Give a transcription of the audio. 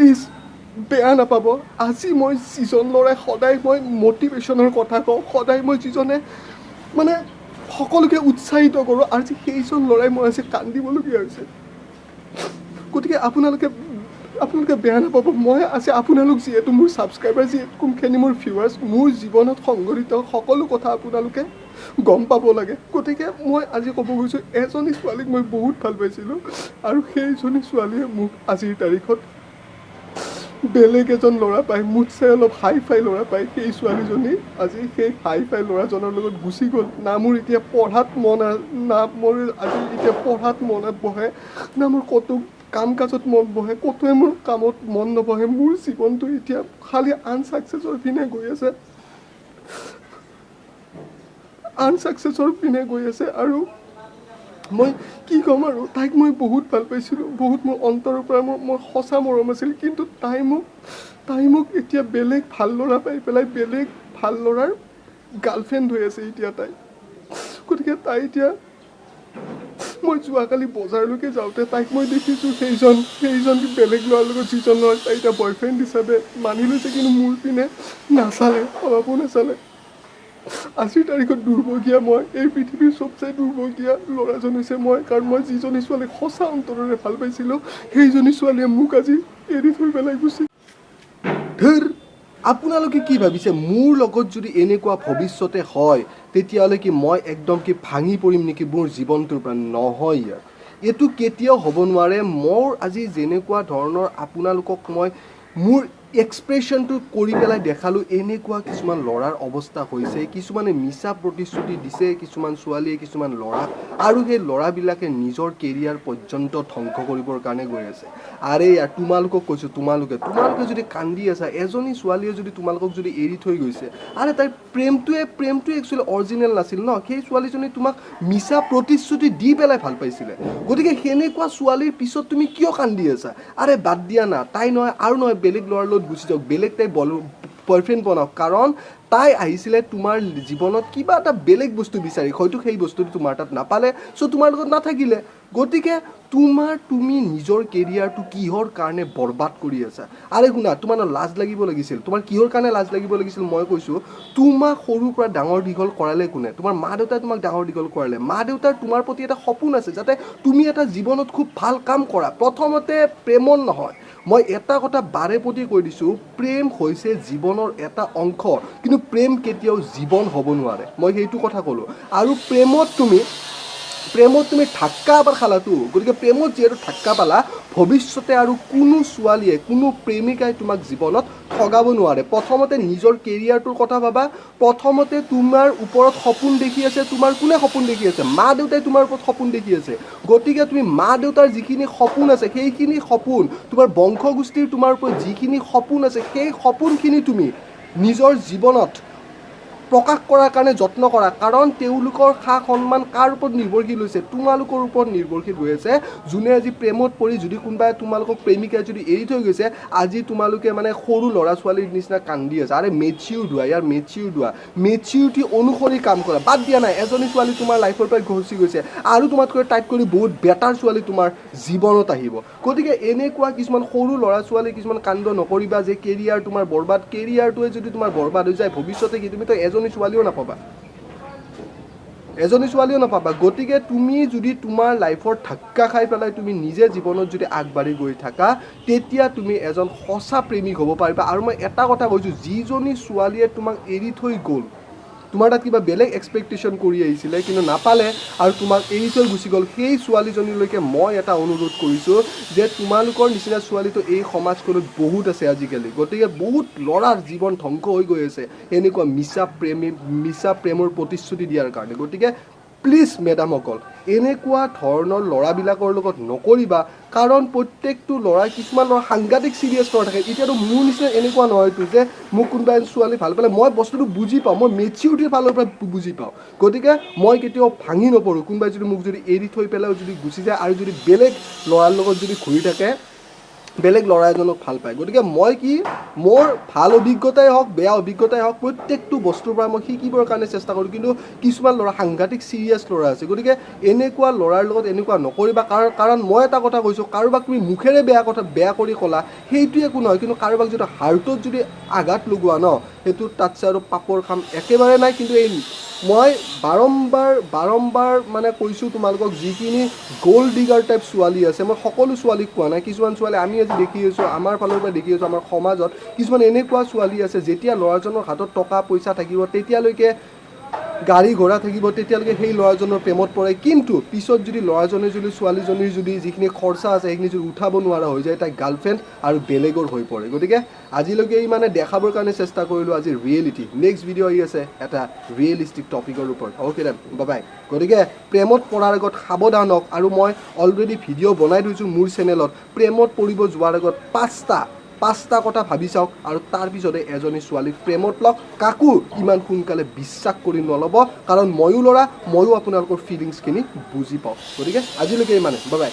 Please বেয়া নাপাব। আজি মই যিজন ল'ৰাই সদায় মই মটিভেশ্যনৰ কথা কওঁ, সদায় মই যিজনে মানে সকলোকে উৎসাহিত কৰোঁ, আজি সেইজন ল'ৰাই মই আজি কান্দিবলগীয়া হৈছে। গতিকে আপোনালোকে আপোনালোকে বেয়া নাপাব। মই আজি আপোনালোক যিহেতু মোৰ ছাবস্ক্ৰাইবাৰ, যিহেতু কোনখিনি মোৰ ভিউৱাৰ্ছ, মোৰ জীৱনত সংঘটিত সকলো কথা আপোনালোকে গম পাব লাগে। গতিকে মই আজি ক'ব গৈছোঁ, এজনী ছোৱালীক মই বহুত ভাল পাইছিলোঁ আৰু সেইজনী ছোৱালীয়ে মোক আজিৰ তাৰিখত বেলেগ এজন ল'ৰা পাই, মোতছে অলপ হাই ফাই ল'ৰা পাই, সেই ছোৱালীজনী আজি সেই হাই ফাই ল'ৰাজনৰ লগত গুচি গ'ল। না মোৰ এতিয়া পঢ়াত মন, না মোৰ আজি এতিয়া পঢ়াত মনত বহে, না মোৰ ক'তো কাম কাজত মন বহে, ক'তোৱে মোৰ কামত মন নবহে। মোৰ জীৱনটো এতিয়া খালী আনচাকচেছৰ পিনে গৈ আছে, আনচাকচেছৰ পিনে গৈ আছে। আৰু মই কি ক'ম আৰু, তাইক মই বহুত ভাল পাইছিলোঁ, বহুত মোৰ অন্তৰৰ পৰা মোৰ সঁচা মৰম আছিল। কিন্তু তাই মোক এতিয়া বেলেগ ভাল ল'ৰা পাই পেলাই বেলেগ ভাল ল'ৰাৰ গাৰ্লফ্ৰেণ্ড হৈ আছে এতিয়া তাই। গতিকে তাই এতিয়া, মই যোৱাকালি বজাৰলৈকে যাওঁতে তাইক মই দেখিছোঁ সেইজন বেলেগ ল'ৰাৰ লগত, যিজন ল'ৰাক তাই এতিয়া বয়ফ্ৰেণ্ড হিচাপে মানি লৈছে, কিন্তু মোৰ পিনে নাচালে, অলপো নাচালে। আজিৰ তাৰিখত দুৰ্ভগীয়া মই, এই পৃথিৱীৰ চবচে দুৰ্ভগীয়া ল'ৰাজন হৈছে মই। কাৰণ মই যিজনী ছোৱালীক সঁচা অন্তৰেৰে ভাল পাইছিলোঁ, সেইজনী ছোৱালীয়ে মোক আজি এৰি থৈ পেলাই গুচি ধেৰ, আপোনালোকে কি ভাবিছে, মোৰ লগত যদি এনেকুৱা ভৱিষ্যতে হয়, তেতিয়াহ'লে কি মই একদম কি ভাঙি পৰিম নেকি মোৰ জীৱনটোৰ পৰা? নহয় ইয়াৰ, এইটো কেতিয়াও হ'ব নোৱাৰে। মোৰ আজি যেনেকুৱা ধৰণৰ আপোনালোকক মই মোৰ এক্সপ্ৰেশ্যনটো কৰি পেলাই দেখালোঁ, এনেকুৱা কিছুমান ল'ৰাৰ অৱস্থা হৈছে। কিছুমানে মিছা প্ৰতিশ্ৰুতি দিছে কিছুমান ছোৱালীয়ে কিছুমান ল'ৰাক, আৰু সেই ল'ৰাবিলাকে নিজৰ কেৰিয়াৰ পৰ্যন্ত ধ্বংস কৰিবৰ কাৰণে গৈ আছে। আৰে ইয়াৰ, তোমালোকক কৈছোঁ, তোমালোকে যদি কান্দি আছা, এজনী ছোৱালীয়ে যদি তোমালোকক যদি এৰি থৈ গৈছে, আৰে তাইৰ প্ৰেমটোৱে একচুৱেলি অৰিজিনেল নাছিল ন। সেই ছোৱালীজনী তোমাক মিছা প্ৰতিশ্ৰুতি দি পেলাই ভাল পাইছিলে। গতিকে সেনেকুৱা ছোৱালীৰ পিছত তুমি কিয় কান্দি আছা? আৰে বাদ দিয়া না, তাই নহয় আৰু নহয়, বেলেগ ল'ৰাৰ লগত গুচি যাওক, বেলেগ তাই বয়ফ্ৰেণ্ড বনাওক। কাৰণ তাই আহিছিলে তোমাৰ জীৱনত কিবা এটা বেলেগ বস্তু বিচাৰি, হয়তো সেই বস্তুটো তোমাৰ তাত নাপালে, চ' তোমাৰ লগত নাথাকিলে। গতিকে তুমি নিজৰ কেৰিয়াৰটো কিহৰ কাৰণে বৰবাদ কৰি আছা? আৰে শুনা, তোমাৰ ন লাজ লাগিব লাগিছিল। তোমাৰ কিহৰ কাৰণে লাজ লাগিব লাগিছিল মই কৈছোঁ। তোমাক সৰুৰ পৰা ডাঙৰ দীঘল কৰালে কোনে? তোমাৰ মা দেউতাই তোমাক ডাঙৰ দীঘল কৰালে। মা দেউতাৰ তোমাৰ প্ৰতি এটা সপোন আছে, যাতে তুমি এটা জীৱনত খুব ভাল কাম কৰা। প্ৰথমতে প্ৰেমৰ নহয়, মই এটা কথা বাৰে প্ৰতি কৈ দিছোঁ, প্ৰেম হৈছে জীৱনৰ এটা অংশ, কিন্তু প্ৰেম কেতিয়াও জীৱন হ'ব নোৱাৰে। মই সেইটো কথা ক'লোঁ। আৰু প্ৰেমত তুমি ধাক্কা এবাৰ খালাতো, গতিকে প্ৰেমত যিহেতু ধাক্কা পালা, ভৱিষ্যতে আৰু কোনো ছোৱালীয়ে, কোনো প্ৰেমিকাই তোমাক জীৱনত ঠগাব নোৱাৰে। প্ৰথমতে নিজৰ কেৰিয়াৰটোৰ কথা ভাবা। প্ৰথমতে তোমাৰ ওপৰত সপোন দেখি আছে, তোমাৰ কোনে সপোন দেখি আছে? মা দেউতাই তোমাৰ ওপৰত সপোন দেখি আছে। গতিকে তুমি মা দেউতাৰ যিখিনি সপোন আছে, সেইখিনি সপোন, তোমাৰ বংশগোষ্ঠীৰ তোমাৰ ওপৰত যিখিনি সপোন আছে, সেই সপোনখিনি তুমি নিজৰ জীৱনত প্ৰকাশ কৰাৰ কাৰণে যত্ন কৰা। কাৰণ তেওঁলোকৰ সা সন্মান কাৰ ওপৰত নিৰ্ভৰশীল হৈছে? তোমালোকৰ ওপৰত নিৰ্ভৰশীল হৈ আছে। যোনে আজি প্ৰেমত পৰি যদি কোনোবাই তোমালোকক প্ৰেমিকাই যদি এৰি থৈ গৈছে, আজি তোমালোকে মানে সৰু ল'ৰা ছোৱালীৰ নিচিনা কান্দি আছে। আৰে মেচিউৰ্ড হোৱা ইয়াৰ, মেচিউৰ্ড হোৱা, মেচিউৰিটি অনুসৰি কাম কৰা। বাদ দিয়া নাই, এজনী ছোৱালী তোমাৰ লাইফৰ পৰা গুচি গৈছে, আৰু তোমাতকৈ টাইট কৰি বহুত বেটাৰ ছোৱালী তোমাৰ জীৱনত আহিব। গতিকে এনেকুৱা কিছুমান সৰু ল'ৰা ছোৱালী কিছুমান কাণ্ড নকৰিবা যে কেৰিয়াৰ তোমাৰ বৰবাদ। কেৰিয়াৰটোৱে যদি তোমাৰ বৰবাদ হৈ যায়, ভৱিষ্যতে কি তুমি তো এজনী ছোৱালীও নাপাবা, এজনী ছোৱালীও নাপাবা। গতিকে তুমি যদি তোমাৰ লাইফৰ ধাক্কা খাই পেলাই তুমি নিজে জীৱনত যদি আগবাঢ়ি গৈ থাকা, তেতিয়া তুমি এজন সঁচা প্ৰেমিক হ'ব পাৰিবা। আৰু মই এটা কথা কৈছোঁ, যিজনী ছোৱালীয়ে তোমাক এৰি থৈ গ'ল, তোমাৰ তাত কিবা বেলেগ এক্সপেক্টেশ্যন কৰি আহিছিলে কিন্তু নাপালে আৰু তোমাক এৰি থৈ গুচি গ'ল, সেই ছোৱালীজনীলৈকে মই এটা অনুৰোধ কৰিছোঁ যে তোমালোকৰ নিচিনা ছোৱালীটো এই সমাজখনত বহুত আছে আজিকালি। গতিকে বহুত ল'ৰাৰ জীৱন ধ্বংস হৈ গৈ আছে এনেকুৱা মিছা প্ৰেমৰ প্ৰতিশ্ৰুতি দিয়াৰ কাৰণে। গতিকে প্লিজ মেডামসকল, এনেকুৱা ধৰণৰ ল'ৰাবিলাকৰ লগত নকৰিবা। কাৰণ প্ৰত্যেকটো ল'ৰা, কিছুমান ল'ৰা সাংঘাতিক চিৰিয়াছ ল'ৰা থাকে। এতিয়াতো মোৰ নিচিনা এনেকুৱা নহয়তো যে মোক কোনোবা এজন ছোৱালী ভাল পালে মই বস্তুটো বুজি পাওঁ, মই মেচিউৰিটিৰ ফালৰ পৰা বুজি পাওঁ। গতিকে মই কেতিয়াও ভাঙি নপৰোঁ। কোনোবাই যদি মোক যদি এৰি থৈ পেলাইও যদি গুচি যায় আৰু যদি বেলেগ ল'ৰাৰ লগত যদি ঘূৰি থাকে, বেলেগ ল'ৰা এজনক ভাল পায়। গতিকে মই কি, মোৰ ভাল অভিজ্ঞতাই হওক, বেয়া অভিজ্ঞতাই হওক, প্ৰত্যেকটো বস্তুৰ পৰা মই শিকিবৰ কাৰণে চেষ্টা কৰোঁ। কিন্তু কিছুমান ল'ৰা সাংঘাতিক চিৰিয়াছ ল'ৰা আছে, গতিকে এনেকুৱা ল'ৰাৰ লগত এনেকুৱা নকৰিবা। কাৰণ মই এটা কথা কৈছোঁ, কাৰোবাক তুমি মুখেৰে বেয়া কথা বেয়া কৰি ক'লা সেইটো একো নহয়, কিন্তু কাৰোবাক যদি হাৰ্টত যদি আঘাত লগোৱা ন, সেইটো তাতছে আৰু পাপৰ কাম একেবাৰে নাই। কিন্তু এই মই বাৰম্বাৰ বাৰম্বাৰ মানে কৈছোঁ তোমালোকক, যিখিনি গ'ল্ড ডিগাৰ টাইপ ছোৱালী আছে, মই সকলো ছোৱালীক কোৱা নাই, কিছুমান ছোৱালী আমি আজি দেখি আছোঁ, আমাৰ ফালৰ পৰা দেখি আছোঁ, আমাৰ সমাজত কিছুমান এনেকুৱা ছোৱালী আছে, যেতিয়া ল'ৰাজনৰ হাতত টকা পইচা থাকিব তেতিয়ালৈকে, গাড়ী ঘোঁৰা থাকিব তেতিয়ালৈকে সেই ল'ৰাজনৰ প্ৰেমত পৰে। কিন্তু পিছত যদি ল'ৰাজনে যদি ছোৱালীজনীৰ যদি যিখিনি খৰচা আছে সেইখিনি যদি উঠাব নোৱাৰা হৈ যায়, তাই গাৰ্লফ্ৰেণ্ড আৰু বেলেগৰ হৈ পৰে। গতিকে আজিলৈকে এই মানে দেখাবৰ কাৰণে চেষ্টা কৰিলোঁ আজি ৰিয়েলিটি। নেক্সট ভিডিঅ' আহি আছে এটা ৰিয়েলিষ্টিক টপিকৰ ওপৰত। Okay then, bye. গতিকে প্ৰেমত পৰাৰ আগত সাৱধান হওক। আৰু মই অলৰেডি ভিডিঅ' বনাই থৈছোঁ মোৰ চেনেলত, প্ৰেমত পৰিব যোৱাৰ আগত পাঁচটা কথা ভাবি চাওক আৰু তাৰপিছতে এজনী ছোৱালীক প্ৰেমত লওক। কাকো ইমান সোনকালে বিশ্বাস কৰি নল'ব, কাৰণ ময়ো ল'ৰা, ময়ো আপোনালোকৰ ফিলিংছখিনি বুজি পাওঁ। গতিকে আজিলৈকে ইমানে, বাই বাই।